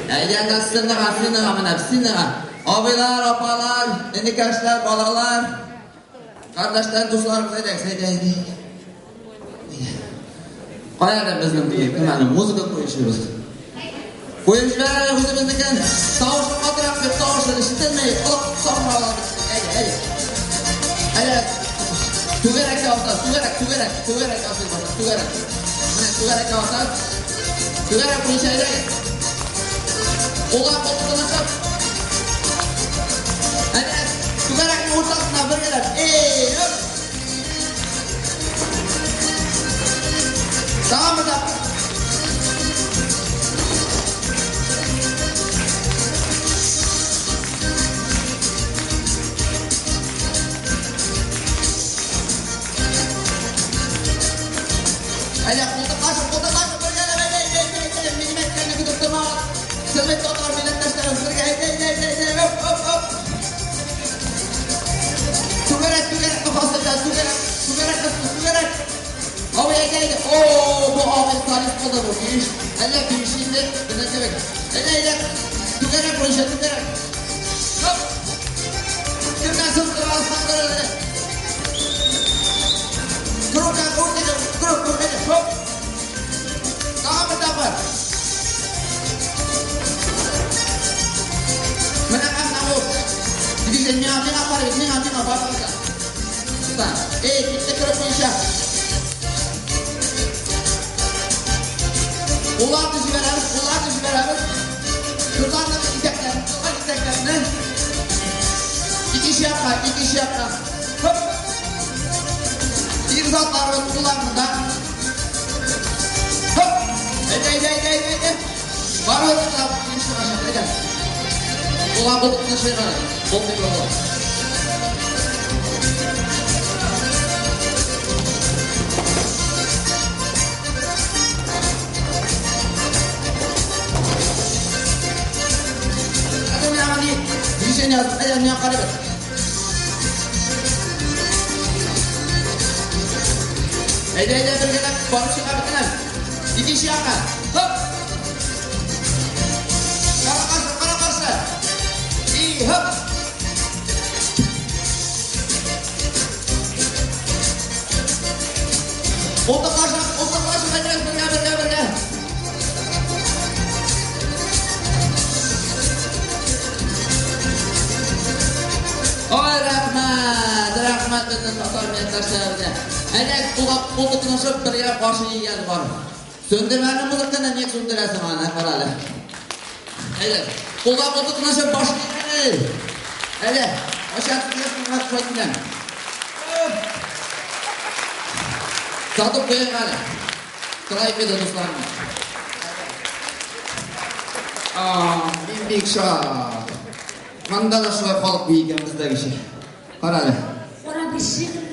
Әйдә, анда сценага, сценага менә, сценага. Абыйлар, апалар, энекәшләр, балалар, кардәшләр, дусларыбыз, әйдәгез, әйдә, әйдә. Кая әле безнең кем әле музыка куючыбыз? Куеп җибәр әле үзебезнекен. Тавышы катырак дип тавышы ишетелми. Колак саңгырау алды. Әйдә, әйдә. Әйдә. Түгәрәккә басабыз, түгәрәк, түгәрәк, түгәрәк басабыз, түгәрәк. Менә түгәрәккә басабыз. Түгәрәк буенча әйдәгез. Кулга кул тотынышып. Әйдә, түгәрәкнең уртасына бергәләп. Эй, оп! Тагын бер тапкыр. Әйдә, култыклашып, култыклашып бергәләп, әйдә, әйдә, әйдә, әйдә, минем әйткәнне көтеп тормагыз. Сезнең татар милләттәшләребез бергә, әйдә, әйдә, әйдә, әйдә, оп, оп, оп. Түгәрәк, түгәрәк, кафасы белән түгәрәк, түгәрәк, түгәрәк. Абый, әйдә, әйдә. О, бу абый солист булды бу, биеш. Әллә биеш инде, безнең кебек. Әйдә, әйдә. Түгәрәк буенча түгәрәк. Хоп. Кемнән сыздыра, сыздыра әле. Круг, круг, круг, круг, әйдә, хоп. Тагын бер тапкыр. Менә менә бу. Движение миңа, миңа карый, миңа, миңа барыгыз. Эй, китте круг буенча. Кулларны җибәрәбез, кулларны җибәрәбез. Кызларның итәкләрен, кызлар итәкләрен. Икенче якка, икенче якка. Хоп. Ир затларыбыз кулларында. Хоп. Әйдә, әйдә, әйдә, әйдә, әйдә. Барыбыз да икенче чыгачак, әйдә. Кулга култыкны чыгар. Булмый булды. Движение, әйдә, миңа карыйбыз. Әйдә, әйдә, бергәләп барып чыгабыз әнә. Икенче якка. Хоп! Кара-каршы, кара-каршы. И, хоп! Култыклашып, култыклашып, әйдәгез бергә, бергә, бергә. Ой, рәхмәт, рәхмәт безнең татар милләттәшләребезгә. Әйдә, кулга кул тотынышып бергә башын игән бар. Сүндермәне музыканы ник сүндерәсең аны, кара әле. Әйдә, кулга кул тотынышып башын игән. Әйдә, ача тотынышып кайтып. Сатып куйыйк әле. Троек иде дусларым. Мин бик шат. Монда да шулай халык бии икән бездәгечә. Кара әле. Кара бер шигырь